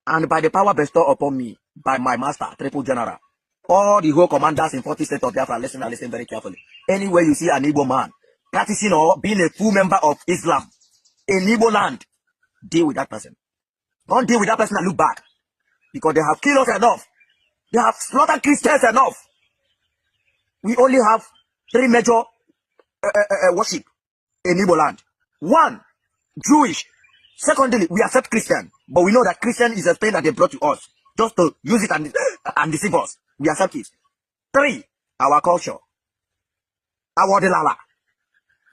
And by the power bestowed upon me by my master, Triple General, all the whole commanders in 40 states of Biafra, listen and listen very carefully. Anywhere you see an Igbo man practicing or being a full member of Islam in Igbo land, deal with that person. Don't deal with that person and look back. Because they have killed us enough. They have slaughtered Christians enough. We only have three major worship in Igbo land. One, Jewish. Secondly, we accept Christian, but we know that Christian is a thing that they brought to us just to use it and deceive us. We accept it. Three, our culture, our Ọdịnala.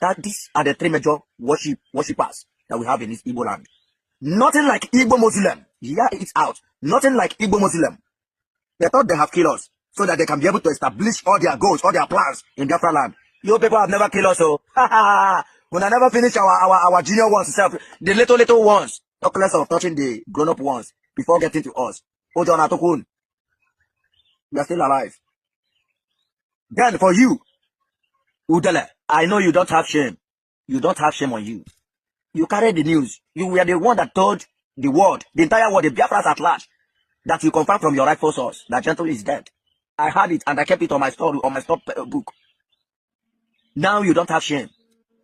That these are the three major worshippers that we have in this Igbo land. Nothing like Igbo Muslim. Hear it out. Nothing like Igbo Muslim. They thought they have killed us so that they can be able to establish all their goals, all their plans in Biafra land. You people have never killed us, so when I never finish our junior ones itself, the little little ones, talk less of touching the grown up ones before getting to us. Ụjọ na-atụkwa unu. We are still alive. Then for you, Udele, I know you don't have shame. You don't have shame on you. You carry the news. You were the one that told the world, the entire world, the Biafrans at large, that you confirm from your rightful source that Gentle is dead. I had it and I kept it on my story, on my stop book. Now you don't have shame.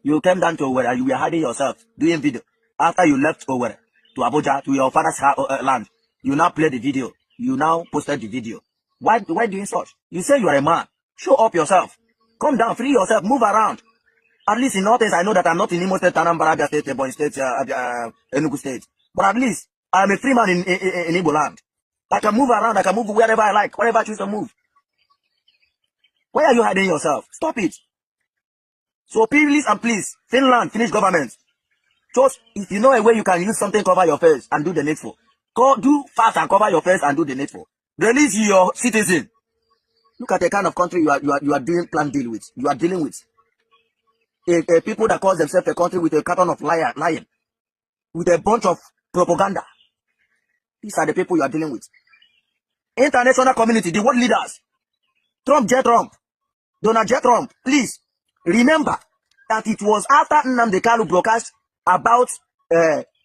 You came down to Owerri, you were hiding yourself, doing video. After you left Owerri to Abuja, to your father's land, you now play the video. You now posted the video. Why doing such? You say you are a man. Show up yourself. Come down, free yourself, move around. At least in all things, I know that I'm not in Imo State, Anambra, Abia State, Ebonyi State, Enugu State. But at least I'm a free man in Igbo land. I can move around, I can move wherever I like, wherever I choose to move. Why are you hiding yourself? Stop it. So please and please, Finland, Finnish government, just if you know a way you can use something cover your face and do the needful, go do fast and cover your face and do the needful. Release your citizen. Look at the kind of country you are doing plan deal with. You are dealing with a people that calls themselves a country with a carton of liar, lying, with a bunch of propaganda. These are the people you are dealing with. International community, the world leaders, Trump, J. Trump, Donald J. Trump, please remember that it was after Nnamdi Kanu broadcast about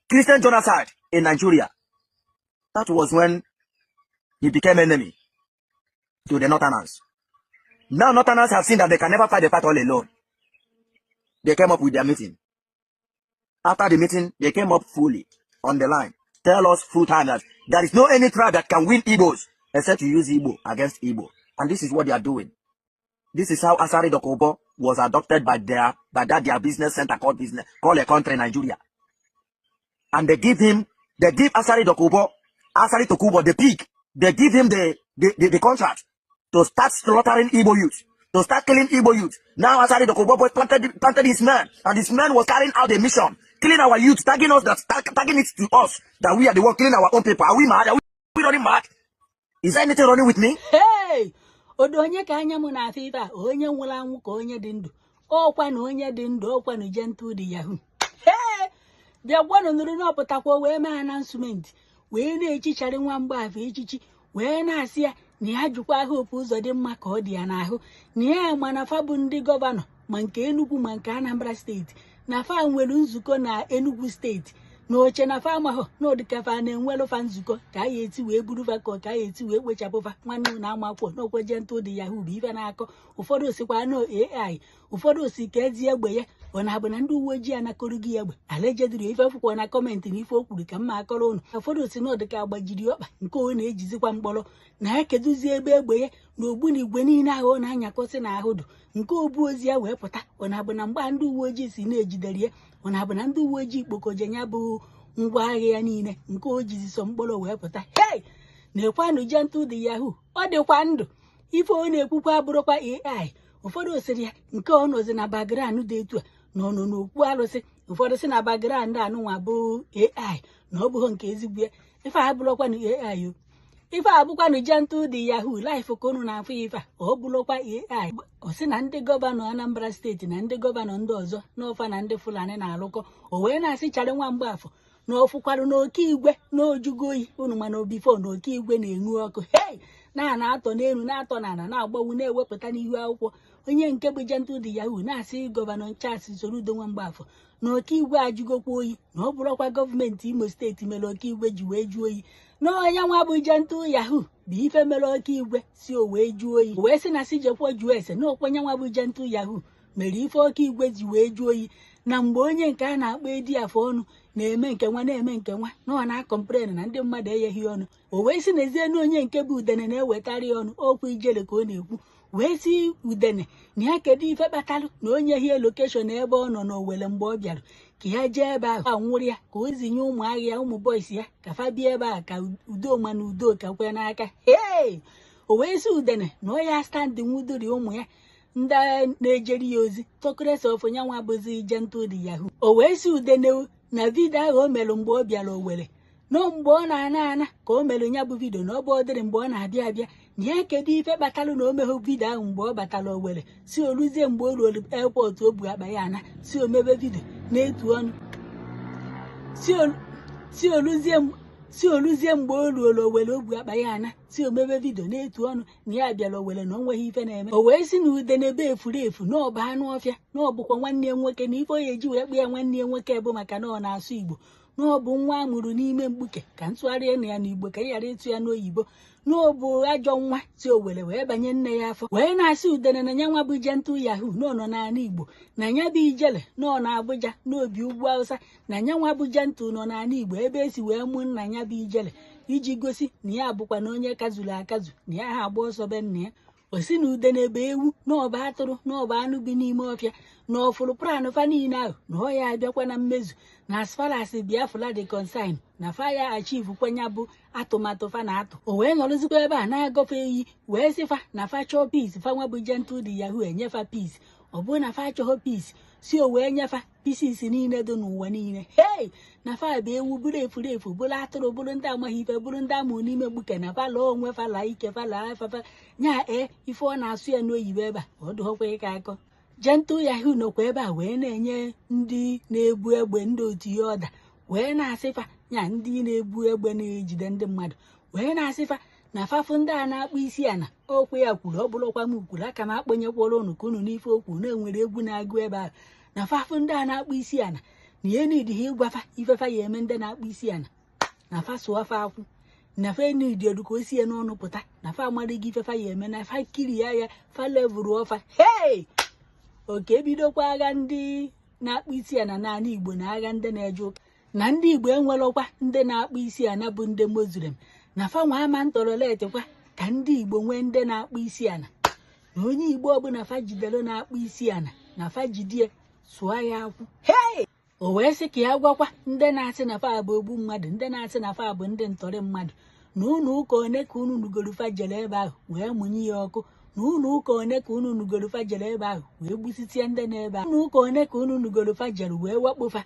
Christian genocide in Nigeria. That was when he became enemy to the Northerners. Now Northerners have seen that they can never fight the fight all alone. They came up with their meeting. After the meeting, they came up fully on the line. Tell us full time that there is no any tribe that can win Igbos except you use Igbo against Igbo. And this is what they are doing. This is how Asari Dokubo was adopted by that their business center called a country Nigeria. And they give Asari Dokubo, Asari Tokubo, the pig, they give him the contract to start slaughtering Igbo youth, to start killing Igbo youth. Now Asari Dokubo boy planted his man, and his man was carrying out a mission, killing our youth, tagging us that tagging it to us that we are the one killing our own people. Are we mad? Are we running mad? Is there anything running with me? Hey, odo onye ka anya m na-afụ ife a, onye nwụrụ anwụ ka onye dị ndụ? Ọkwa na onye dị ndụ, ọkwa na Gentle the Yahoo. Hey, bịa gwanụ nụrụ na ọpụtakwa wee mee announcement, wee na-echichara nwa mgbaafọ echichi, wee na-asị ya na ya jụkwa Hope Uzodimma ka ọ dị ya n'ahụ, na ya ma na fa bụ ndị governor, ma nke Enugu ma nke Anambra Steeti, na fa nwere nzukọ na Enugu Steeti, na oche na fa amahụ na ọdịka fa na-enwelu fa nzukọ ka a ya eti wee buru fa ka a ya eti wee kpochapụ fa. Nwanne unu amakwọ n'okwe Gentle the Yahoo bụ ife na-akọ. Ụfọdụ osikwa no AI, ụfọdụ osi ka ezi egbe ya ọ na-abụ na ndị uwe ojii anakọrọ gị egbe alejediri ife fụkwa na comment na ife o kwuru ka mma akọrọ unu. Ụfọdụ osi na ọdịka agbajiri ọkpa nke ọ na-ejizikwa mkpọrọ na ya kedụzie ebe egbe ya na ogbunigwe niile ahụ ọ na-anyakọsị n'ahụ dụ nke obu ozi ya wee pụta. Ọ na-abụ na mgba ndị uwe ojii si na-ejidere ya, ọ na-abụ na ndị uwe ojii kpokoje ya bụ ngwa agha ya niile nke o jizi sọ mkpọrọ wee pụta. Hei, na-ekwanụ Gentle the Yahoo, ọ dịkwa ndụ. Ife ọ na-ekwukwa abụrụkwa AI. Ụfọdụ osiri ya nke ọ nọzi na background dị etu a na ọ nọ n'okwu arụsị. Ụfọdụ si na background anụnwa bụ AI, na ọ bụghị nke ezigbo ya. Ife a abụrụkwanụ AI o, ife a bụkwanụ Gentle the Yahoo life ka unu na-afụ. Ife a ọ bụrụkwa AI. Ọ sị na ndị governor Anambra Steeti na ndị governor ndị ọzọ n'ọfa na ndị Fulani na-alụkọ. O wee na-asị charị nwa mgbafọ na ọfụkwarụ na oke igwe na ojugo oyi unu, mana obifo na oke igwe na-enwu ọkụ. Hei, na atọ n'elu, na-atọ n'ala, na-agbanwu, na-ewepụta n'ihu akwụkwọ. Onye nke bụ Gentle the Yahoo na-asị Governor Charles Soludo nwa mgbafọ na oke igwe ajụgokwa oyi, na ọ bụrụkwa gọọmenti Imo Steeti mere oke igwe ji wee jụọ oyi. Na Na onye nwa bụ Gentle Yahoo bụ ife mere ọka igwe si o wee jụọ oyi, wee sị na si jekwa jụọ ese na okwenye nwa bụ Gentle Yahoo mere ife ọka igwe ji wee jụọ oyi. Na mgbe onye nke a na-akpọ edi afọ ọnụ na-eme nke nwa, na-eme nke nwa, na ọ na-acomplain na ndị mmadụ enyeghị ọnụ, o wee sị na ezienu onye nke bụ udene na-ewetara ya ọnụ. Okwu ijele ka ọ na-ekwu, wee sị udene na ya kedu ife kpatalụ na onye hie location ebe ọ nọ n'Owere mgbe ọ bịara, ka ya jee ebe ahụ anwụrụ ya, ka o zinye ụmụ agha ya, ụmụ boys ya, ka fa bịa ebe a ka udo ma na udo ka kwe n'aka. Hei, o wee sị udene na ọ ya stand nwudori ụmụ ya ndị na-ejeri ya ozi tọkresa ofu nyanwa bụzi Gentle the Yahoo. O wee sị udene na video ahụ o mere mgbe ọ bịara Owere, nọ mgbe ọ na-ana ana ka o mere ya bụ video, na ọ bụ ọdịrị mgbe ọ na-abịa abịa, na ya kedu ife kpatalụ na o meghụ video ahụ mgbe ọ batara Owere, si oluzie mgbe o ruolu airport o bu akpa ya ana, si omebe video na-etu ọnụ, si oluzie mgbe o ruolu Owere o bu akpa ya ana, si omebe video na-etu ọnụ na ya bịara Owere na o nweghị ife na-eme. O wee sị na udene ebe efuru efu na ọba anụ ọfịa, na ọ bụkwa nwanne ya nwoke, na ife ọ ya eji wee kpụ ya nwanne ya nwoke bụ maka na ọ na-asụ Igbo, na ọ bụ nwa a mụrụ n'ime mkpuke, ka ntụgharị na ya n'Igbo ka ị ghara ịtụ ya n'oyibo, na ọ bụ ajọ nwa si Owere wee banye nne ya afọ. Wee na-asị udene na ya nwa bụ Gentle Yahoo na ọ nọ n'ala Igbo, na ya bụ ijele na ọ na Abuja n'obi ugwu Hausa, na ya nwa bụ Gentle nọ n'ala Igbo ebe esi wee mụ nna ya bụ ijele, iji gosi na ya bụkwa na onye kazuru akazu, na ya ha agba ọsọ be nna ya. O si na udene ebe ewu na ọba atụrụ na ọba anụ bi n'ime ọfịa, na ọfụrụ plan fa niile ahụ na ọ ya abịakwa na mmezu, na as far as Biafra dị concern, na fa ya achieve kwenya bụ atụmatụ fa na atụ. O wee nọrọzikwa ebe a na-agọfe iyi, wee sị fa na fa chọọ peace, fa nwa bụ Gentle the Yahoo enyefa peace, ọ bụrụ na fa achọghọ peace, si o wee nyefa pieces niile dị n'ụwa niile. Hei, na fa bụ ewu, bụrụ efuru efu, bụrụ atụrụ, bụrụ ndị amaghị ife, bụrụ ndị amụ n'ime mkpuke, na fa lụọ onwe fa laa ike fa laa fafa nya. Ee, ife ọ na-asụ ya n'oyibo ebe a, ọ dụghọkwa ịka akọ. Gentle Yahoo nọkwa ebe a wee na-enye ndị na-ebu egbe ndị otu ya ọda, wee na-asịfa nya ndị na-ebu egbe na-ejide ndị mmadụ, wee na-asịfa na fafụ ndị a na-akpụ isi ana. Okwu ya kwuru, ọ bụrụkwa m kwuru, aka m akpọnyekwara ụnụ ka unu n'ife okwu na-enwere egwu na-agụ ebe ahụ, na fafụ ndị a na-akpụ isi ana, na ihe nidi ha ịgwafa ifefa ya eme ndị na-akpụ isi ana, na fa sụọ fa akwụ, na fa enidiodu ka o sie n'ọnụ pụta, na fa amadịghị ifefa ya eme, na fa kiri ya ya fa levụrụ ọfa. Hei, oke bidokwa agha ndị na-akpụ isi ana n'ala Igbo na agha ndị na-eje ụka, na ndị Igbo enwerọkwa ndị na-akpụ isi ana bụ ndị Muslim, na fa nwa ama ntọrọletikwa ka ndị Igbo nwee ndị na-akpụ isi ana, na onye Igbo ọbụla fa jidere na-akpụ isi ana, na fa jidie sụọ ya akwụ. Hei, o wee sị ka ya gwakwa ndị na-asị na fa bụ ogbu mmadụ, ndị na-asị na fa bụ ndị ntọrị mmadụ, na ụnụ ụka one ka unu nugoro fa jere ebe ahụ wee mụnye ya ọkụ, na ụnụ ụka one ka unu nugoro fa jere ebe ahụ wee gbusitie ndị na-ebe ahụ, ụnụ ụka one ka unu nugoro fa jere wee wakpo fa,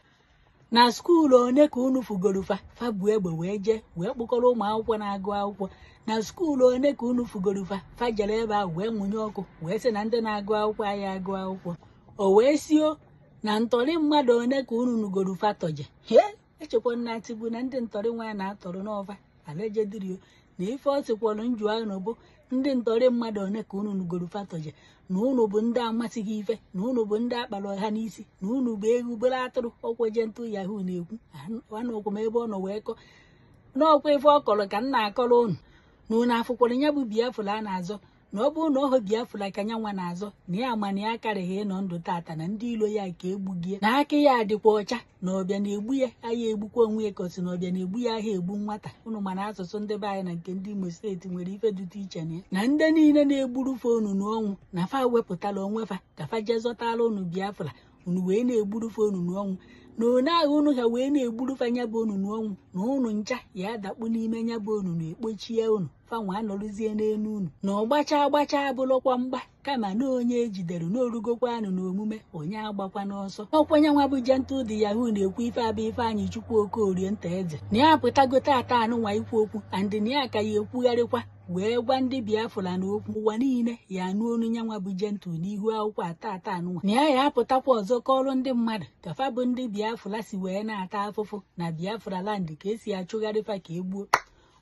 na school one ka unu fugoro fa fa bu egbe wee jee wee kpụkọrọ ụmụ akwụkwọ na-agụ akwụkwọ, na school one ka unu fugoro fa fa jere ebe ahụ wee mụnye ọkụ, wee sị na ndị na-agụ akwụkwọ anyị agụ akwụkwọ. O wee sio na ntọrị mmadụ one ka unu nugoro fa tọje. He, echekwa na tigbu na ndị ntọrị nwa na-atọrọ n'ọfa alejedirio, na ife ọ sịkwalụ nju ahụ bụ ndị ntọrị mmadụ one ka unu nugoro fa tọje, na unu bụ ndị amasịghị ife, na unu bụ ndị akpara ọha n'isi, na unu bụ ewu bụrụ atụrụ. Ọkwa Gentle Yahoo na-ekwu anụkwu m ebe ọ nọ wee kọ n'ọkwa ife ọ kọrọ ka m na-akọrọ unu, na unu afụkwara ya bụ Biafra a na-azọ, na ọ bụrụ na ọhụ Biafra ka nya nwa na-azọ, na ya ma na ya akarịghị ịnọ ndụ tata, na ndị ilo ya ka egbugie, na aka ya dịkwa ọcha, na ọbịa na-egbu ya agha egbukwa onwe ya, ka o si na ọbịa na-egbu ya agha egbu nwata. Unu mana asụsụ ndị be anyị na nke ndị Imo steeti nwere ife dịte iche na ya, na ndị niile na-egburu fa unu n'ọnwụ, na fa wepụtara onwe fa ka fa jee zọtara unu Biafra, unu wee na-egburu fa unu n'ọnwụ, na one ahụ unu ha wee na-egburu fa nya bụ unu n'ọnwụ, na unu ncha ya adakpu n'ime nya bụ unu na ekpochie unu, fanwa anọrụzie n'elu unu, na ọgbacha agbacha abụrụkwa mgba, kama na onye ejidere n'orugokwa anụ n'omume onye agbakwa n'ọsọ. Ọkwanye nwa bụ Gentle the Yahoo na-ekwu ife abụ Ifeanyị Chukwu Okorie nta eze, na ya apụtago tata anụnwa ikwu okwu, andị na ya ka ya ekwugharịkwa wee gwa ndị Biafra na okwu ụwa niile ya anụ olu nyanwa bụ Gentle n'ihu akwụkwọ ata ata anụnwa, na ya ya apụtakwa ọzọ kọrọ ndị mmadụ ka fa bụ ndị Biafra si wee na-ata afụfụ na Biafra land, ka esi achụgharị fa ka egbuo.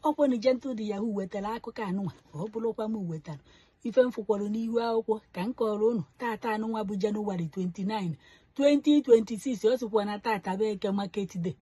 Ọkwọnụ Gentle the Yahoo wetara akụkọ anụnwa, ọ bụrụkwa m wetara ife m fụkwara n'ihu akwụkwọ ka m kọrọ unu tata anụnwa bụ Jenụwarị 29 2026. Ọ sịkwa na tata bụ Eke market day.